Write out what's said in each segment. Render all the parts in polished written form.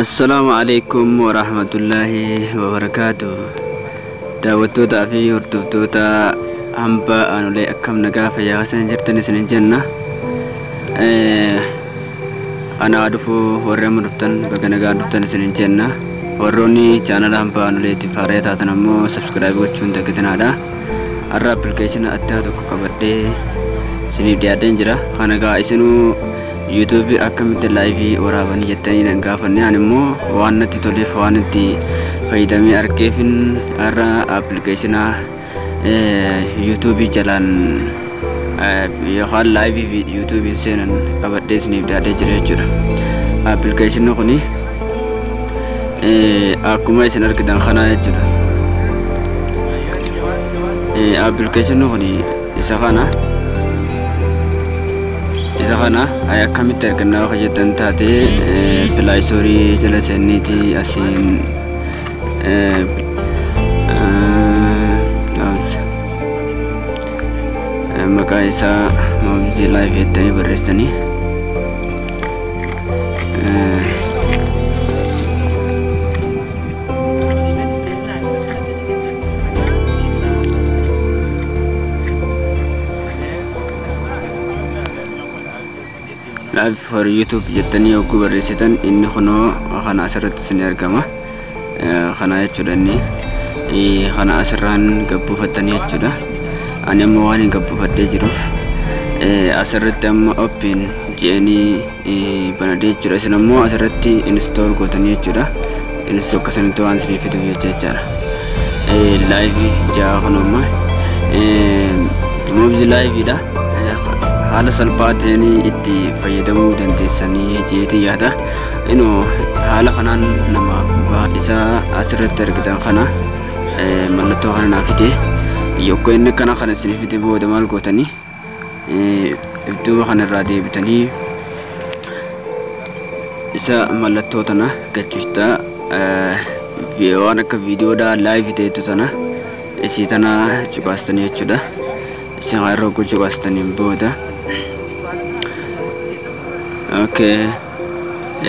Assalaamu alaikum warahmatullaahi wabarakaatu. Daawwattootaa fi hordoftoota hambaa aanolee, akkam nagaa fayyaa keessan jirtan isin jenna. Anaa dhufuu, warri amma dhuftan baga nagaa dhuftan isin jenna. Warroonni chaanala hambaa aanoleetiif haaraa taatan ammoo subscribe gochuun dagatinaa. Har'a appilikeeshina addaa tokko qabadhee isiniif dhiyaadheen jira. Kana egaa isinuu YouTube akkamitti live waraabanii jettanii nan gaafanne. Ani immoo waan natti toleef, waan itti fayyadamee argeefin, har'a appilikeeshina YouTube jalaan yookaan live YouTubeiin seenan qabadhee isiniif dhiyaadhee jira jechuudha. Appilikeeshinni kuni akkuma isin argitan kana jechuudha. Appilikeeshinni kuni isa kana. Isa kana akkamitti argannaa yoo jettan taate, Play Store jala seenniiti asiin maqaa isaa Mobzii Live jettanii barreessitanii, "Live for YouTube" jettanii yogguu barreessitan, inni kunoo kana asirratti isin argama. Kana jechuudha, inni kana asirraan gabbuufattanii jechuudha. Ani amma waan hin gabbuufadhee jiruuf asirratti amma open je'anii banadee jechuudha. Isin ammoo asirratti install gootanii jechuudha. Install akkasanitti waan isinii fiduuf jecha jechaadha. Live ja'a kunoo Mobzi Liveidha. Haala salphaa ta'een itti fayyadamuu dandeessanii jeetii yaada. Inuu haala kanaan namaaf isa asirratti argitan kana mallattoo kana naaf fide. Yogguu inni kana kana isin fide booda maal gootanii? Duuba kanarraa deebitanii isa mallattoo tana galchita, waan akka viidiyoodhaa live ta'etu tana isii tana cuqaastanii jechuudha. Isin irra hogguu cuqaastaniin booda, okay,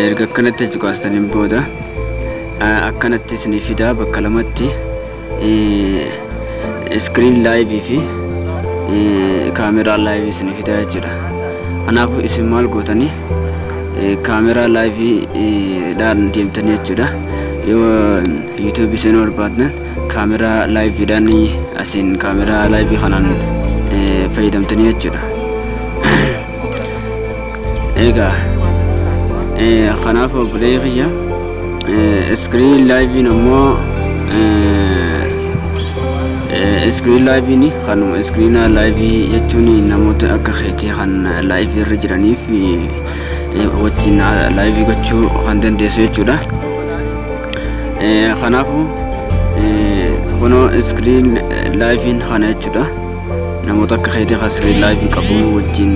erga akkanatti cuqaastaniin booda akkanatti isinii fidaa. Bakka lamatti, screen live fi kaameraa live isinii fidaa jechuudha. Kanaafuu isin maal gootanii? Kaameraa live dhaan deemtanii jechuudha. Yoo YouTube seenuu barbaaddan kaameraa liveidhaan, asiin kaameraa live kanaan fayyadamtanii jechuudha. Egaa kanaaf obboleeyyi kiyya, screen liveiin ammoo, screen liveiin kanuma. Screen live jechuun namoota akka keetii kan live irra jiraniif wajjin live gochuu kan dandeessu jechuudha. Kanaafuu kunoo screen liveiin kana jechuudha. Namoota akka keetii kan screen live qabu wajjin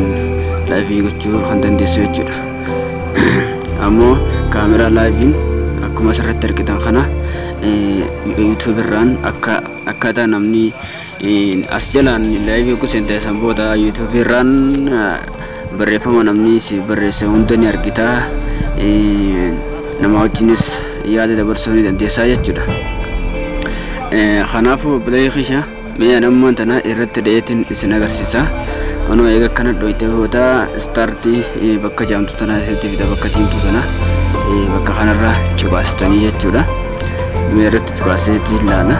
live gochuu kan dandeessu jechuudha. Ammoo kaameraa liveiin akkuma asirratti argitan kana YouTube irraan akka akkaataa namni as jalaan live yogguu seente, san booda YouTube irraan barreeffama namni si barreesse hunda ni argita. Nama wajjinis yaada dabarsuu ni dandeessaa jechuudha. Kanaafuu obboleeyyi kiyya, mee ammaan tana irratti dha'eetiin isin agarsiisa. Onoo eega akkana dhoyte booda start bakka jaamtu tana isinitti fida, bakka diimtuu tana, bakka kanarra cuqaastanii jechuudha. Mee irratti cuqaaseetii ilaala.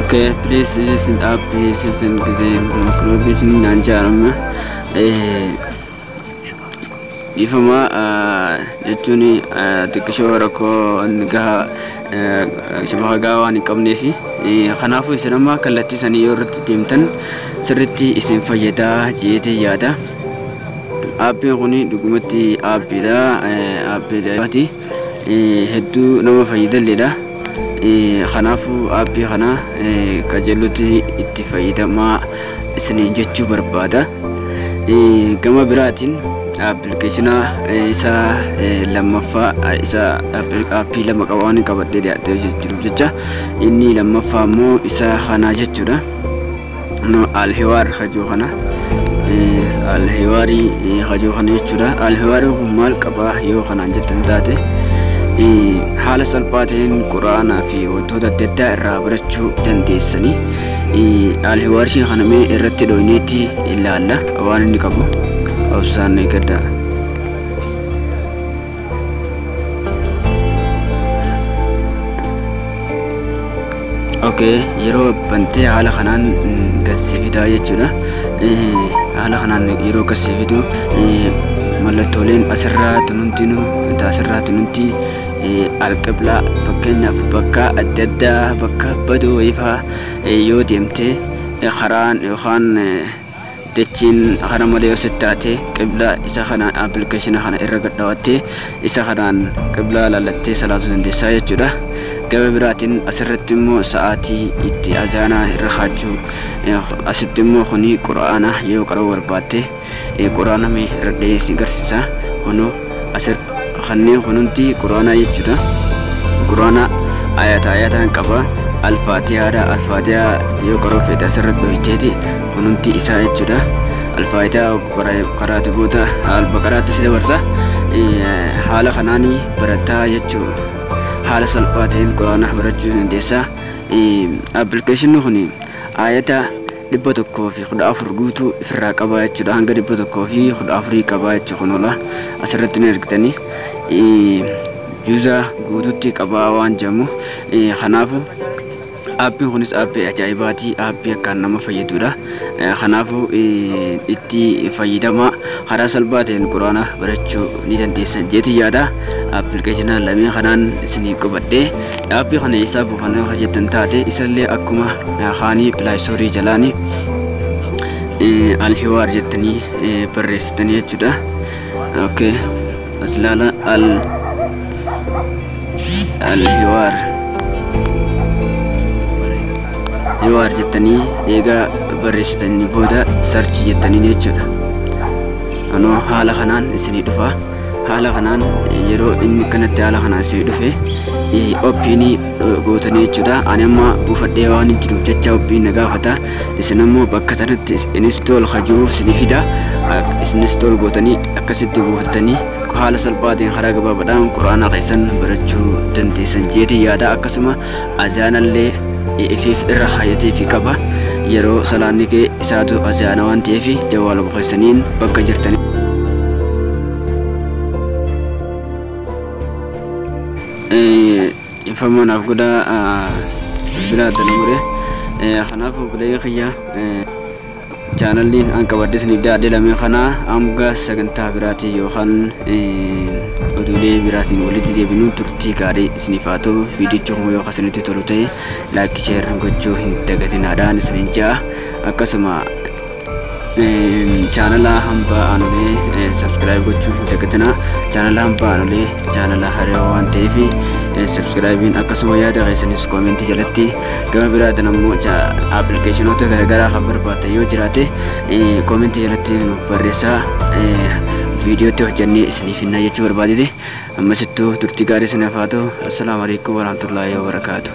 Okay, please listen up, listen ጊዜ microbisin naan jaarama dhiifama jechuun xiqqishoo rakkoo gahaa shabaha gahaa waan hin qabneefi. Kanaafuu isin amma kallattii sanii yoo irratti deemtan sirritti isin fayyadaa jeetee yaada. Aappiin kun dhugumatti aappiidha. Aappii ajaa'ibaati. Hedduu nama fayyadalleedha. Kanaafuu aappii kana qajeellotti itti fayyadamaa isiniin jechuu barbaada. Gama biraatiin appilikeeshina isa lammaffaa, isa aappii lama qaba waan qabadhee dhiyaatee jiruuf jecha, inni lammaffaa immoo isa kanaa jechuudha. Alhiwaar hajuu kana Alhiwaarii hajuu kana jechuudha. Alhiwaarii kun maal qabaa yoo kanaan jettan taate, haala salphaa ta'een quraanaa fi wantoota adda addaa irraa barachuu dandeessanii. Alhiwaarii kana mee irratti dhoyneetti ilaalla waan inni qabu. Obsaan eeggadhaa. Okay, yeroo bantee haala kanaan gasiifitaa jechuudha. Haala kanaan yeroo gasiifitu mallattooleen asirraa tununtinu asirraa tununti alqiblaa, fakkeenyaaf bakka adda addaa bakka baduu wayiifaa yoo deemte, karaan yookaan dachiin kana malee yoo sitti taate, qiblaa isa kanaan appilikeeshina kana irra gadhawattee isa kanaan qiblaa laallattee salaatuu dandeessaa jechuudha. Gama biraatiin asirratti immoo sa'aatii itti azaanaa irra kaachuu, asitti immoo kuni quraana yoo qaruu barbaatte quraana mee irra dhiyeessi garsiisa. Kunoo asir kanneen kunuunti quraanaa jechuudha. Quraana ayata ayataan qaba. Alfaatihaadha. Alfaatihaa yoo qaruu feete asirratti dhoyiteeti kununti isaa jechuudha. Alfaatihaa karaatu booda albaqaraatti si dabarsa. Haala kanaan barataa jechuu, haala salphaa ta'een quraana barachuu dandeessa. Appilikeeshinni kun ayata 114 guutuu ofirraa qaba jechuudha. Hanga 114 qaba jechuudha. Kunola asirratti ni argitanii juuza guutuutti qabaa waan jedhamu. Kanaafu aappiin kunis aappii ajaa'ibaati. Aappii akkaan nama fayyadudha. Kanaafuu itti fayyadama, karaa salphaa ta'een quraana barachuu ni dandeessan jeeti yaada. Appilikeeshina lameen kanaan isinii qubadhee, aappii kana isaa buufannoo hojjettan taate, isallee akkuma kaanii Play Store jalaani Alhiwaar jettanii barreessitanii jechuudha. Okay. As ilaala, Alhiwaar hiwaar jettanii eegaa barreessitanii booda search jettanii jechuudha. Anoo haala kanaan isinii dhufa. Haala kanaan yeroo inni kanatti haala kanaan isinii dhufe open gootanii jechuudha. Ani amma buufadhee waan hin jiruuf jecha open na gaafata. Isin ammoo bakka sanatti install hajuuf isinii fida. Install gootanii akkasitti buufatanii haala salphaatiin karaa gabaabaadhaan quraana keessan barachuu dandeessan jeeti yaada. Akkasuma azaanallee ifiif irra haayatee fi qaba. Yeroo salaanni kee isaatu azaana waan ta'eef jawwaala keessaniin bakka jirtanii. Ifama naaf godhaa, bilbila adda mure. Kanaaf obboleeyyan kiyya, chaanalliin an qabadhe isiniif daadhee lameen kanaa, hanga sagantaa biraatiin yookaan oduulee biraatiin walitti deebinu turtii gaarii isiniif haa ta'u. Viidiyichi kun yoo isinitti tolu ta'e like, share gochuu hin dagatinaadhaan isiniin ja'a. Akkasuma chaanala Hambaa Aanolee subscribe gochuu hin dagatinaa. Chaanala Hambaa Aanolee chaanala hariiroo waan ta'eef subscribeiin, akkasuma yaada keessanis koomentii jalatti. Gama biraatiin ammoo appilikeeshinoota garaagaraa kan barbaaddan yoo jiraate koomentii jalatti nuuf barreessaa, viidiyootti hojjennee isiniif hinnaa jechuu barbaadete. Ammasittuu turtii gaarii isiniif haa ta'u. Assalaamu alaikum warahmatullaahi wabarakaatu.